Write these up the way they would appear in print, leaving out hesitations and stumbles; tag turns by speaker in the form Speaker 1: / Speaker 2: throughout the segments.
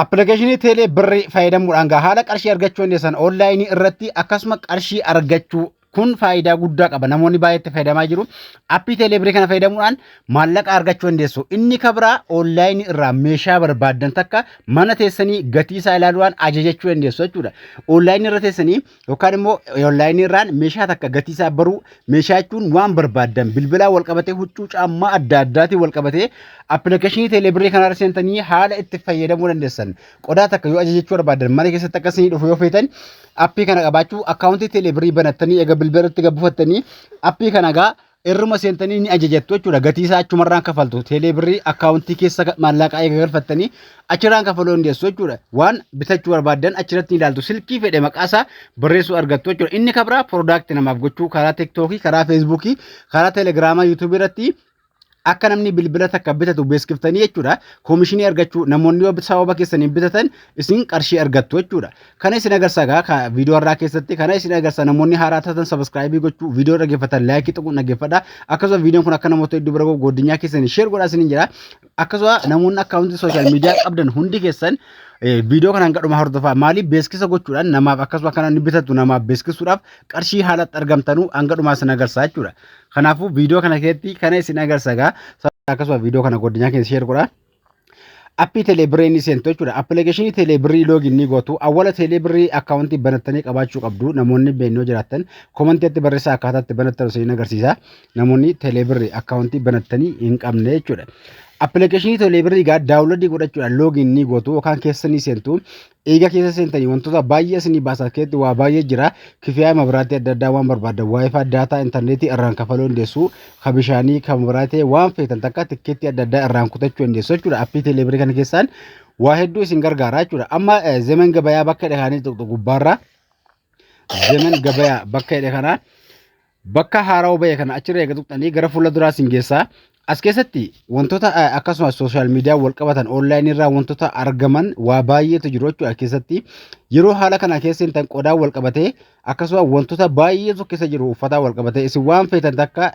Speaker 1: Appilikeeshinii teelee birrii fayyadamuudhaan gaa haala qarshii argachuu dandeessan onlaayinii irratti, akkasuma qarshii argachuu kun faayidaa guddaa qaba. Namoonni baay'ee itti fayyadamaa jiru. Appii teelee birrii kana fayyadamuudhaan maallaqa argachuu dandeessu. Inni kabraa onlaayinii irraa meeshaa barbaaddan takka mana teessanii gatii isaa ilaaluudhaan ajajachuu dandeessu jechuudha. Onlaayinii irra teessanii yookaan immoo onlaayinii irraan meeshaa takka gatii isaa baruu, meeshaa jechuun waan barbaaddan bilbilaa wal qabatee, huccuu, caammaa adda addaatiin wal qabatee, appilikeeshinii teeleebirrii kanarra seentanii haala itti fayyadamuu dandeessan. Qodaa takka yoo ajajachuu barbaaddan, mana keessatti akka isinii dhufu yoo feetan, appii kana qabaachuu, akkaawuntii teeleebirrii banattanii eega bilbila irratti gabbufattanii, appii kana gaa irruma seentanii ni ajajattu jechuudha. Gatii isaa achumarraan kafaltu. Teeleebirrii akkaawuntii keessa maallaqa eega galfattanii achirraan kafaluu dandeessu jechuudha. Waan bitachuu barbaaddan achirratti ni ilaaltu. Silkii fedhe maqaa isaa barreessuu argattu jechuudha. Inni kabraa piroodaakti namaaf gochuu karaa teektookii, karaa feesbuukii, karaa teelegiraamaa, yuutuubii irratti akka namni bilbila takka bitatu beeskiftanii jechuudha. Koomishinii argachuu, namoonni yoo sababa keessaniin bitatan isin qarshii argattu jechuudha. Kana isin agarsiisa gaa viidiyoo har'aa keessatti kana isin agarsiisa. Namoonni haaraa taatan sabiskiraayibii gochuu, viidiyoo dhaggeeffatan laayikii tuquun dhaggeeffadha. Akkasuma viidiyoon kun akka namoota hedduu bira gahu godinyaa keessanii sheer godhaa isiniin jira. Akkasuma namoonni akkaawuntii sooshaal miidiyaa qabdan hundi keessan viidiyoo kana hanga dhumaa hordofaa. Maaliif? Beeksisa gochuudhaan namaaf, akkasuma kana inni bitatu namaaf beeksisuudhaaf qarshii haalatti argamtanuu hanga dhumaa isin agarsiisa jechuudha. Kanaafuu viidiyoo kana keessatti kana isin agarsiisa gaa. Akkasuma viidiyoo kana godinyaa keessa sheer godhaa. Appii teeleebirrii ni seentu jechuudha. Appilikeeshinii teeleebirrii login ni gootu. Awwala teeleebirrii akkaawuntii banattanii qabaachuu qabdu. Namoonni beennoo jiraattan komantiitti barreessaa, akkaataa itti banattan isin agarsiisa. Namoonni teeleebirrii akkaawuntii banattanii hin qabne jechuudha. Appilikeeshinii teeleebirrii gaa daawunloodii godhachuudhaan login ni gootu yookaan keessa ni seentu. Eega keessa seentanii wantoota baay'ee isinii baasaa keessatti waa baay'ee jira. Kifiyaa mabiraatii adda addaa waan barbaaddan, waayifaa, daataa, intarneetii irraan kafaluu dandeessu. Ka bishaanii, ka mabiraatii, waan feetan takka tikkeettii adda addaa irraan kutachuu dandeessu jechuudha. Appii teeleebirii kana keessaan waa hedduu isin gargaara jechuudha. Amma zemen gabayaa bakka jedhe kaanii tuqxu gubbaarra. Zemen gabayaa bakka jedhe kana, bakka haarawa bahe kana achirra eega tuqxanii gara fuula duraa isin geessaa. As keessatti wantoota akkasumas sooshaal miidiyaa wal qabatan, onlaayinii irraa wantoota argaman waa baay'eetu jiru jechuudha keessatti. Yeroo haala kana keessa hin tan qodaa wal qabatee, akkasuma wantoota baay'eetu keessa jiru, uffataa wal qabatee, isin waan feetan takka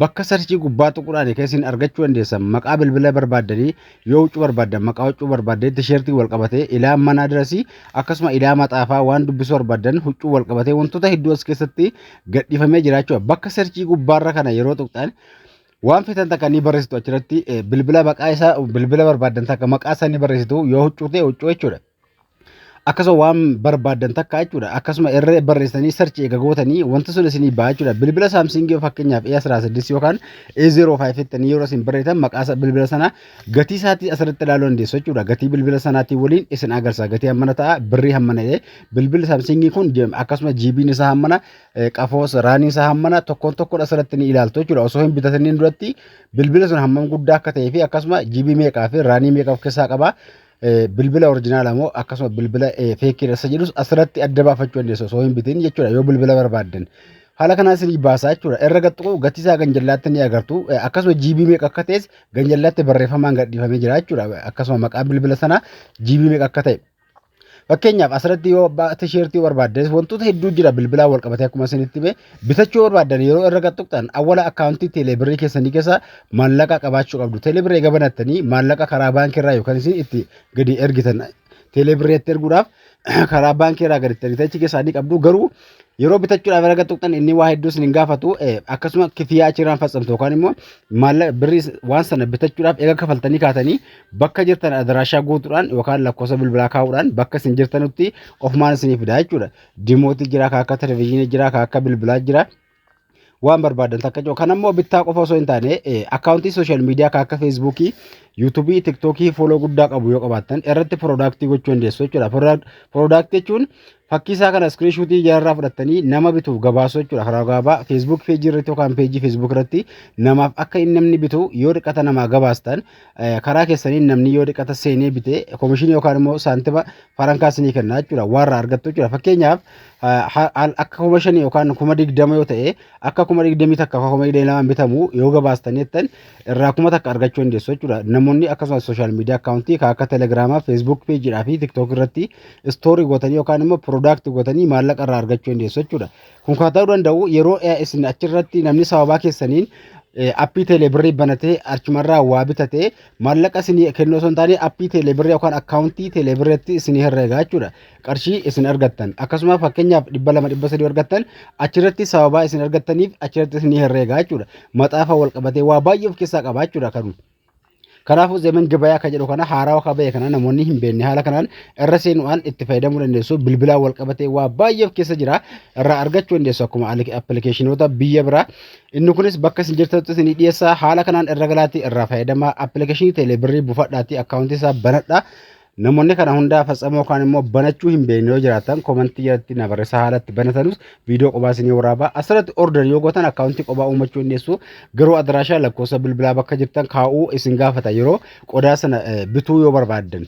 Speaker 1: bakka sarchii gubbaa tuquudhaan kan isin argachuu dandeessan. Maqaa bilbila barbaaddanii, yoo huccuu barbaaddan maqaa huccuu barbaaddanii, tisheertii wal qabatee, ilaa manaa dirasii, akkasuma ilaa maxaafaa, waan dubbisuu barbaaddan, huccuu wal qabatee, wantoota hedduu as keessatti gadhiifamee jiraachuu. Bakka sarchii gubbaarra kana yeroo tuqxan waan feetan takka ni barreessitu achirratti. Bilbila maqaa isaa, bilbila barbaaddan takka maqaa isaa ni barreessitu, yoo huccuu ta'e huccuu jechuudha. Akkasuma waan barbaaddan takka jechuudha. Akkasuma irra barreessanii sarchi eega gootanii wanti sun isinii ba'a jechuudha. Bilbila Saamsingii fakkeenyaaf A16 yookaan A05 jettanii yeroo isin barreessan, maqaa bilbila sanaa gatii isaatii asirratti ilaaluu dandeessu jechuudha. Gatii bilbila sanaatii waliin isin agarsiisa. Gatii hammana ta'a, birrii hammana jedhee bilbilli Saamsingii kun, akkasuma GB'n isaa hammana, qafoos raanii isaa hammana, tokkoon tokkoon asirratti ni ilaaltu jechuudha. Osoo hin bitataniin duratti bilbila sun hammam guddaa akka ta'ee fi akkasuma GB meeqaa fi raanii meeqa of keessaa qaba. Bilbila orjinaala moo akkasuma bilbila feekiidha isa jedhus asirratti adda baafachuu dandeessu osoo hin bitin jechuudha yoo bilbila barbaaddan. Haala kanaan isin baasaa jechuudha. Irra gaxxuqu gatii isaa ganjallaatti ni agartu. Akkasuma GB meeqa akka ta'es ganjallaatti barreeffamaan gadhiifamee jira jechuudha. Akkasuma maqaan bilbila sanaa, GB meeqa akka ta'e. Fakkeenyaaf asirratti yoo tisheertii barbaaddes wantoota hedduu jira bilbilaan wal qabatee akkuma isinitti hime. Bitachuu barbaaddan yeroo irra tuqxan, awwala akkaawuntii teeleebirrii keessanii keessa maallaqa qabaachuu qabdu. Teeleebirrii eega banattanii maallaqa karaa baankii irraa yookaan isin itti gadi ergitan, teeleebirriitti erguudhaaf karaa baankii irraa gadi ergitan achi keessaa ni qabdu. Garuu yeroo bitachuudhaaf irra tuqxan inni waa hedduu isin hin gaafatu. Akkasuma kifiyaa achirraan faccamtu yookaan immoo maallaqa birrii waan sana bitachuudhaaf eega kafaltanii kaatanii, bakka jirtan adiraashaa guutuudhaan yookaan lakkoofsa bilbilaa kaa'uudhaan bakka isin jirtanutti ofumaan isinii fida jechuudha. Dimootii jira, ka akka televizyiinii jira, ka akka bilbilaa jira. Waan barbaadan takka jiru. Kan ammoo bittaa qofa osoo hin taane, akkaawuntii sooshaal miidiyaa ka akka feesbuukii, yuutuubii, tiktookii fooloo guddaa qabu yoo qabaattan irratti piroodaaktii gochuu dandeessu jechuudha. Piroodaaktii jechuun fakkii isaa kana iskiriishuutii jaarraa fudhattanii nama bituuf gabaasuu jechuudha. Karaa gabaabaa feesbuuk peejii irratti yookaan peejii feesbuuk irratti namaaf akka inni namni bitu yoo dhiqata namaa gabaastan, karaa keessaniin namni yoo dhiqata seenee bite koomishinii yookaan immoo saantima farankaa isinii kenna jechuudha. Waan irraa argattu jechuudha. Fakkeenyaaf akka 5,000 yookaan 20,000 yoo ta'e, akka 21,000, 22,000 bitamu yoo gabaastanii jettan, irraa 1,000 argachuu dandeessu jechuudha. Namoonni akkasumas sooshaal miidiyaa akkaawuntii kan akka telegiraamaa, feesbuuk peejiidhaa fi tiktook irratti istoorii gootanii yookaan immoo piroodaaktii gootanii maallaqa irraa argachuu dandeessu jechuudha. Kun kan ta'uu danda'u yeroo isin achirratti namni sababaa keessaniin Appii teeleebirrii banatee achumarraa waa bitatee maallaqa isinii kennuu osoo hin taane appii teeleebirrii yookaan akkaawuntii teeleebirriitti isinii herreegaa jechuudha. Qarshii isin argattan akkasuma fakkeenyaaf 200 300 argattan achirratti sababaa isin argattaniif achirratti isinii herreegaa jechuudha. Maxaafa wal qabatee waa baay'ee of keessaa qaba jechuudha kanu. Kanaafuu Zemen Gabayaa kan jedhu kana haarawaa kan ba'e kana namoonni hin beekne haala kanaan irra seenuudhaan itti fayyadamuu dandeessu. Bilbilaan wal qabatee waa baay'ee of keessa jira. Irraa argachuu dandeessu akkuma appilikeeshinoota biyya biraa. Inni kunis bakka isin jirtanitti isinii dhiyeessa. Haala kanaan irra galaatii irraa fayyadamaa. Appilikeeshinii teeleebirrii buufadhaatii akkaawuntii isaa banadhaa. Namoonni kana hundaa fatsamoo yookaan immoo banachuu hin beekne yoo jiraatan komantii jalatti na barreessaa haala itti banatanus viidiyoo qophaa isinii waraabaa. Asirratti order yoo gootan akkaawuntii qophaa uumachuu dandeessu. Garuu adiraashaa lakkoofsa bilbilaa bakka jirtan kaa'uu isin gaafata yeroo qodaa sana bituu yoo barbaaddan.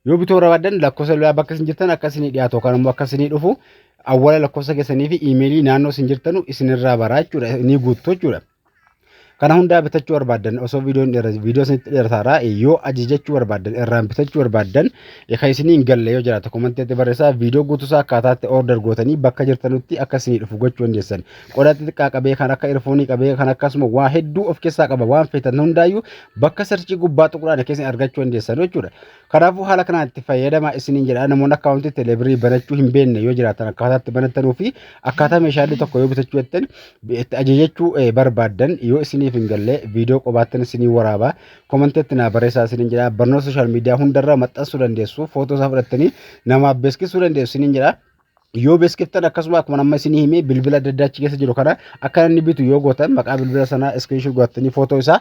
Speaker 1: Yoo bituu barbaaddan lakkoofsa bilbilaa bakka isin jirtan akka isinii dhiyaatu yookaan immoo akka isinii dhufu awwala lakkoofsa keessanii fi iimeelii naannoo isin jirtanu isinirraa baraa jechuudha. Ni guuttu jechuudha. Kana hundaa bitachuu barbaaddan osoo viidiyoon dheerate viidiyoo isinitti dheerataara yoo ajajachuu barbaaddan irraan bitachuu barbaaddan kan isinii hin galle yoo jiraate komantiitti barreessaa viidiyoo guutuusaa akkaataatti order gootanii bakka jirtanutti akka isinii dhufu gochuu dandeessan. Qodaa xixiqqaa qabee kan akka irfoonii qabee kan akkasuma waa hedduu of keessaa qaba waan feetan hundaayyuu bakka sarchii gubbaa tuquudhaan akka isin argachuu dandeessan jechuudha. Kanaafuu haala kanaan itti fayyadamaa isiniin jedha namoonni akkaawuntii teeleebirii banachuu hin beekne yoo jiraatan akkaataa itti banattanuu fi akkaataa meeshaalee tokko yoo bitachuu jettan itti ajajachuu barbaaddan yoo isiniif hin galle viidiyoo qobaattan isinii waraaba komanteetti naa barreessaa isiniin jedha barnoota sooshaal miidiyaa hundarra maxxansuu dandeessu footoo isaa fudhattanii namaaf beeksisuu dandeessu isiniin jedha. Yoo beeskiftan akkasuma akkuma amma isinii himee bilbila adda addaa achi keessa jiru kana akka inni bitu yoo gootan maqaa bilbila sanaa iskiriinshoot godhattanii footoo isaa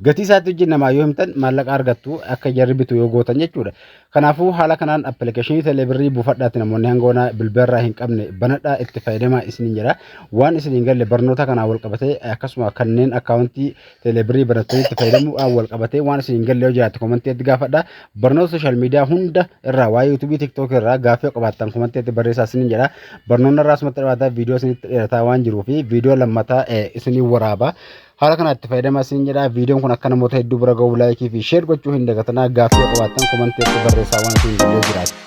Speaker 1: gatii isaatti wajjin namaa yoo himtan maallaqa argattu akka jarri bitu yoo gootan jechuudha. Kanaafuu haala kanaan appilikeeshinii teeleebirrii buufadhaatti namoonni hanga onaa bilbila irraa hin qabne banadhaa itti fayyadamaa isiniin jedha. Waan isin hin galle barnoota kanaan wal qabatee akkasuma kanneen akkaawuntii teeleebirrii banattanii itti fayyadamuudhaan wal qabatee waan isin hin galle yoo jiraate komantii gaafadha. Barnoota sooshaal miidiyaa hunda irraa waa'ee yuutuubii tiktookii irraa gaaffii yoo qabaattan komantii barreessaa isiniin jedha. Barnoonni irraa asumatti dhaabata viidiyoo isinitti dheerataa waan jiruu fi viidiyoo lammataa isinii waraaba. Haala kanaan itti fayyadamaa isiniin jedha. Viidiyoon kun akka namoota hedduu bira ga'uuf laayikii fi sheer gochuu hin dagatinaa. Gaaffii yoo qabaattan komantii barreessaa waan isin hin galle yoo jiraate.